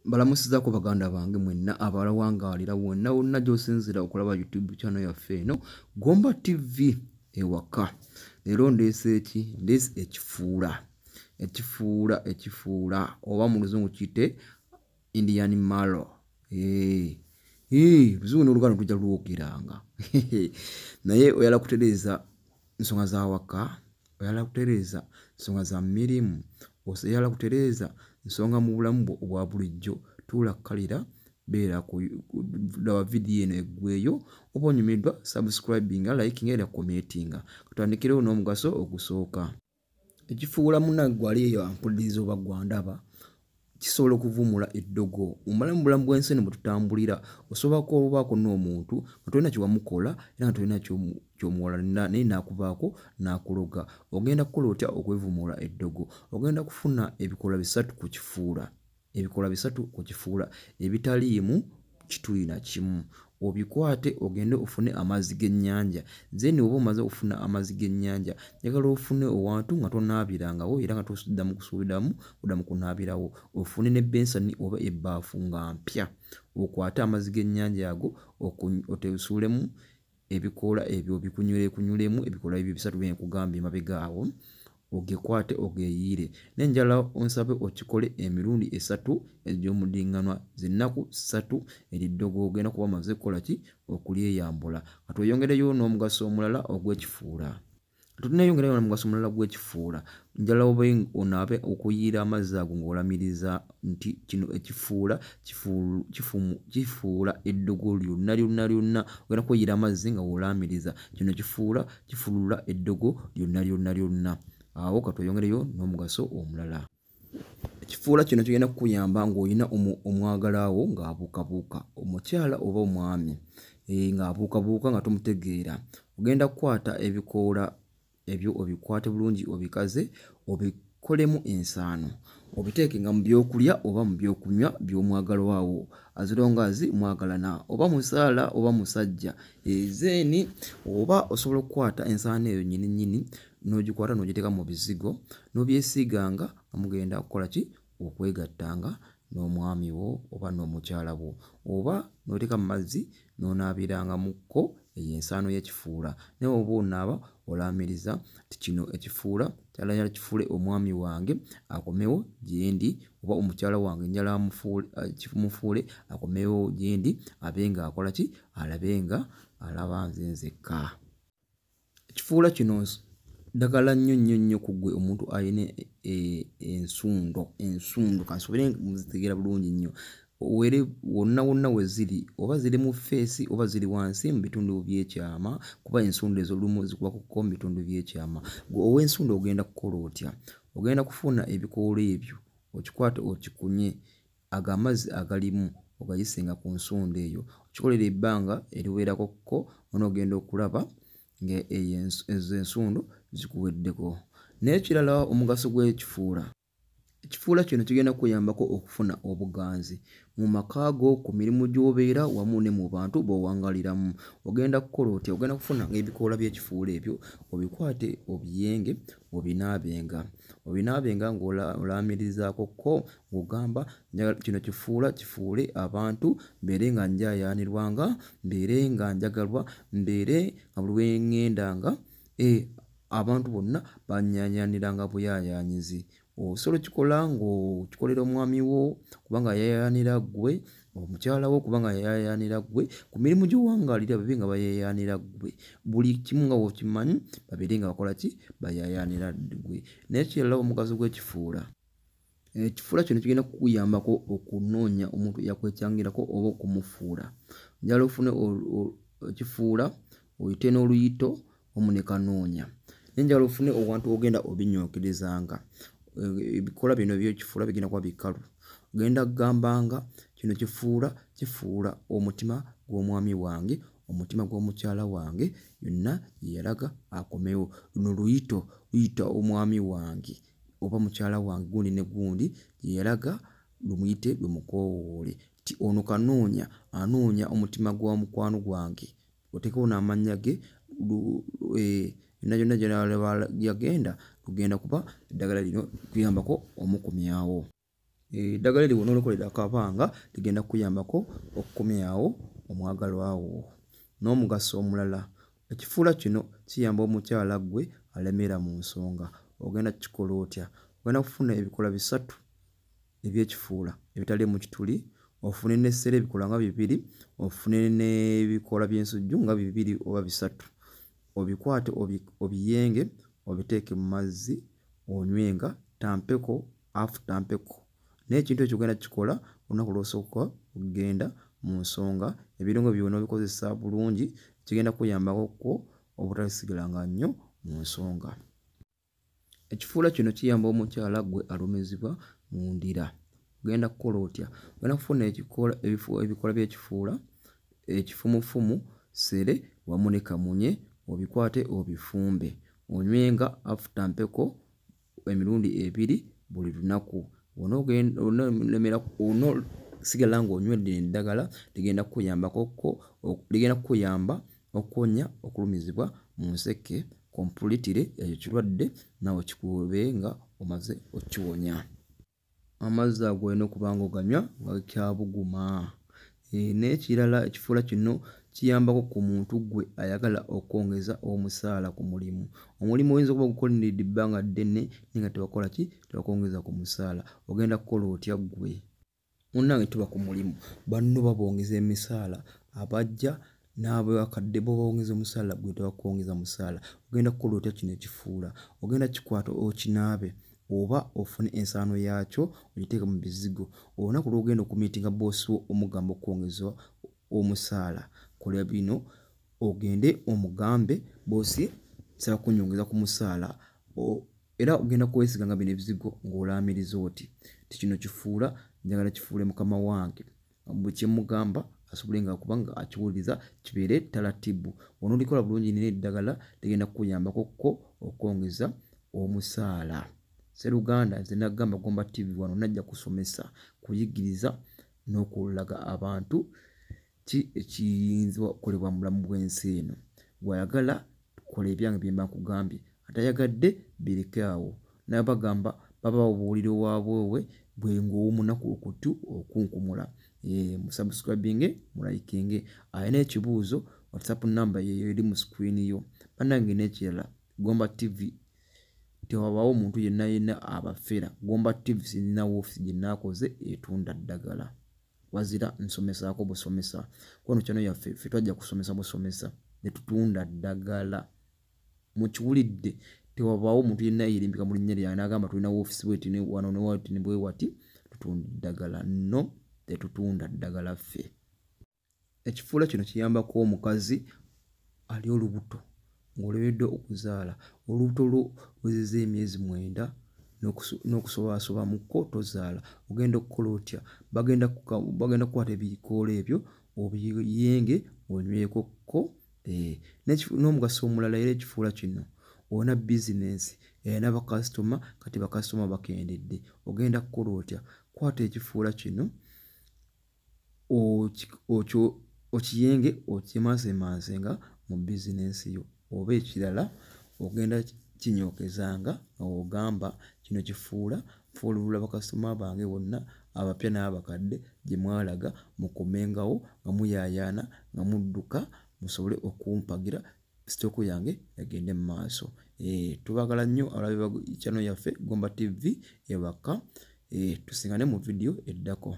Mbalamusizaako baganda bange mwenna abalawangaalira wonna wonna gy'osinziira okulaba YouTube channel yaffe eno Gomba TV ewaka. Leero ndeese ki? Ndeese ekifuula. Ekifuula, ekifuula oba mu Luzungu kiyite Indian Mallow. Luzungu n'Oluganda tujja lwogeranga. Naye oyagala kutereeza nsonga za waka, oyagala kutereeza nsonga za mirimu, oyagala kutereeza nsonga mu bulamu bwo obwa bulijjo, tuula kkalira, beera ku laba vidiyo eno eggweeyo, oba onyumiddwa subscribinga, likinga era commentinga. Tutandikirewo n'omugaso ogusooka. Ekifuula munnange ggwe ali eyo ampuliriza oba ggwe andaba, kisobola okuvumula eddogo. Omala mu bulamu bw'ensi eno bwe tutambulira, osobola kubaako n'omuntu nga tolina kye wamukola era nga tolina ky'omuwola naye n'akuvaako n'akuloga. Ogenda kukola otya okwevumula eddogo? Ogenda kufuna ebikoola bisatu ku kifuula, ebikoola bisatu ku kifuula ebitaliimu kituli na kimu. Obikwate ogende ofune amazzi g'ennyanja. Then oba omaze okufuna amazzi g'ennyanja, njagala ofune owantu nga tonaabirangawo era nga toddamu kusuubiramu kuddamu kunaabirawo. Ofune n'ebbensani oba ebbaafu nga mpya. Okwate amazzi g'ennyanja ago osuulemu ebikoola ebyo obikunyulekunyulemu ebikoola ebyo bisatu bye nkugambye emabega awo, ogekwate ogeeyiire. Naye njagala onsabe okikole emirundi esatu egy'omuddiŋŋanwa, z'ennaku ssatu eryo eddogo ogenda kuba omaze kukola ki? Okulyeyambula. Ka tweyongereyo n'omugaso omulala ogw'ekifuula. Tuneeyongerayo n'omugaso omulala gw'ekifuula. Njagala obe onaabe okuyiira amazzi ago ng'olamiriza nti kino ekifuula kifuula eddogo lyonna lyonna lyonna. Ogenda kweyiira amazzi nga w'olaamiriza kino kifuula kifulula eddogo lyonna lyonna lyonna. Awo ka tweyongereyo n'omugaso omulala. Ekifuula kino kigenda kukuyamba ng'olina omwagalwa wo ng'abuukabuuka, omukyala oba omwami, ng'abuukabuuka nga tomutegeera. Ogenda kukwata ebikoola ebyo obikwate bulungi obikaze, obikolemu ensaano, obiteekenga mu byokulya oba mu byokunywa by'omwagalwa wo, as long as mwagalana oba musaala oba musajja. Then oba osobola okukwata ensaano eyo nnyini nnyini n'ogikwata n'ogiteeka mu bizigo n'obyesiiganga nga mugenda kukola ki? Okwegattanga n'omwami wo oba n'omukyala wo, oba n'oteeka mu mazzi n'onaabirangamukko eyo ensaano y'ekifuula. Naye oba onaaba olaamiriza nti kino ekifuula njagala kifuule omwami wange akomewo gye ndi, oba omukyala wange njagala mufuule akomewo gye ndi, abe ng'akola ki? Alabe nga alaba nze nzekka. Ekifuula kino ddagala nnyo nnyo nnyo ku ggwe omuntu alina ensundo, ensundo kansuubire muzitegeera bulungi nnyo. Were wonna wonna we ziri, oba ziri mu ffeesi oba ziri wansi mu bitundu by'ekyama, kuba ensundo ezo olumu zikubakukko mu bitundu by'ekyama. Ggwe ow'ensundo ogenda kukola otya? Ogenda kufuna ebikoola ebyo okikwate okikunye, ago amazzi agalimu ogayisenga ku nsundo eyo. Okikolere ebbanga eriwerako kko, onoogenda okulaba nga ezo ensundo zikuweddeko. N'ekirala omugaso gw'ekifuula. Ekifuula kino kigenda kukuyambako okufuna obuganzi mu maka go, ku mirimu gy'obeera wamu ne mu bantu b'owangaaliramu. Ogenda kukola otya? Ogenda kufuna ebikoola by'ekifuula ebyo obikwate obiyenge obinaabenga. Obinaabenga ng'olaamirizaako kko ng'ogamba kino kifuula kifuule abantu mbeere nga njaayaanirwanga, mbeere nga njagalwa, mbeere nga buli lwe ŋŋendanga abantu bonna bannyaanyaaniranga buyaayaanyizi. Osobola okikola ng'okikolera omwami wo kubanga yayaayaanira ggwe, omukyala wo kubanga yayaayaanira ggwe, ku mirimu gy'owangaalira babe nga bayaayaanira ggwe. Buli kimu nga bw'okimanyi babeere nga bakola ki? Bayaayaanira ggwe. N'ekirala omugaso gw'ekifuula. Ekifuula kino kigenda kukuyambako okunoonya omuntu eyakwekyangirako oba okumufuula. Njagala ofune ekifuula oyite n'oluyito wamu ne kanoonya. Naye njagala ofune owantu w'ogenda obinyookerezanga. Ebikoola bino eby'ekifuula bigenda kuba bikalu. Ogenda kugambanga kino kifuula kifuula omutima gw'omwami wange, omutima gw'omukyala wange, yonna gye yalaga akomewo. Luno luyito luyita omwami wange oba mukyala wange gundi ne gundi gye yalaga lumuyite lumukoowoole nti ono kanoonya anoonya omutima gwa mukwano gwange, oteekewo n'amannya ge yonna yonna gy'yagenda lugenda kuba eddagala lino kuyambako omukomyawo. Eddagala eryo bw'onoolikolera akabanga ligenda kukuyambako okukomyawo omwagalwa wo. N'omugaso omulala, ekifuula kino kiyamba omukyala ggwe alemera mu nsonga. Ogenda kukikola otya? Ogenda kufuna ebikola 3 eby'ekifuula ebitaliimu kituli, ofune n'essere ebikola nga 2, ofune n'ebikoola by'ensujju nga 2 oba 3. Obikwate obiyenge obiteeke mu mazzi onywenga tampeko afu tampeko. Naye ekintu ekyo ogenda kukikola olunaku lw'osooka okugenda mu nsonga. Ebirungo byonna obikozesa bulungi, kigenda kukuyambako obutasigalanga nnyo mu nsonga. Ekifuula kino kiyamba omukyala ggwe alumizibwa mu ndira. Ogenda kukola otya? Ogenda kufuna ebikoola by'ekifuula, ekifumufumu, ssere wamu ne kamunye, obikwate obifumbe. Onywenga afu tampeko emirundi 2 buli lunaku. Onoosigala ng'onywedde eddagala ligenda kukuyamba okuwonya okulumizibwa mu nseke completely. Ekyo kirwadde naawe kikube nga omaze okkiwonya. Amazzi ago olina okuba ng'oganywa nga gakyabuguma. N'ekirala, ekifuula kino kiyambako ku muntu ggwe ayagala okwongeza omusaala ku mulimu. Omulimu oyinza okuba ogukoleredde ebbanga ddene naye nga tebakola ki? Tebakwongeza ku musaala. Ogenda kukola otya ggwe? Munnange tuba ku mulimu, banno babongeza emisaala, abajja n'abakadde bo babongeza omusaala, ggwe tebakwongeza musaala. Ogenda kukola otya kino ekifuula? Ogenda kikwata okinaabe oba ofune ensaano yaakyo ogiteeke mu bizigo. Olunaku lw'ogenda okumiitinga bboosi wo omugamba okwongeza omusaala, kola bino ogende omugambe bboosi nsaba kunnyongeza ku musaala. Era ogenda kwesiga nga bino ebizigo ng'olaamiriza oti nti kino kifuula njagala kifuule mukama wange, bwe kye mmugamba asobole nga kuba nga akiwuliriza kibeere talatibu. Bw'onoolikola bulungi n'eddagala ligenda kukuyambako ko okwongeza omusaala. Sseruganda nze nagamba Gomba TV wano najja kusomesa, kuyigiriza n'okulaga abantu ki ekiyinza okukolebwa mu bulamu bw'ensi eno. Gw'ayagala kola ebyange bye mba nkugambye, atayagadde bireke awo. N'abagamba baba babuulira owaabwe bwe ng'ow'omunaku okutu okunkumula. Musubscribinge, mulayikinge. Alina ekibuuzo, WhatsApp namba yeeyo eri mu screen yo. Bannange n'ekirala, Gomba TV tewabaawo muntu yenna yenna abafera. Gomba TV sirina woofiisi gye nnaakoze etunda ddagala. Wazira nsomesaako busomesa. Kwano channel yaffe ffe twajja kusomesa busomesa ne tutunda ddagala. Mukiwulidde, tewabaawo omuntu yenna yeerimbika mu linnya lyange n'agamba tulina woofiisi bw'eti ne wano ne wati ne bwe wati tutunda ddagala. No, tetutunda ddagala ffe. Ekifuula kino kiyambako omukazi ali olubuto ng'olemeddwa okuzaala. Olubuto lwo luwezezza emyezi 9 n'okusobaasobamuko tozaala. Ogenda okukola otya? Bagenda kukwata ebikoola ebyo obiyenge onyweko ko. N'omugaso omulala era ekifuula kino, olina bizinensi erina bakasitoma, kati bakasitoma bakendedde. Ogenda kukola otya? Kwata ekifuula kino okiyenge okyemansemansenga mu bizinensi yo. Oba ekirala ogenda kinyookezanga nga w'ogamba kino kifuula nfuululula bakasitoma bange bonna abapya n'abakadde gye mwalaga, mukomengawo nga muyaayaana nga mudduka musobole okumpagira sitooko yange egende mu maaso. Tubaagala nnyo abalabi ba channel yaffe Gomba TV ewaka. Tusingane mu vidiyo eddako.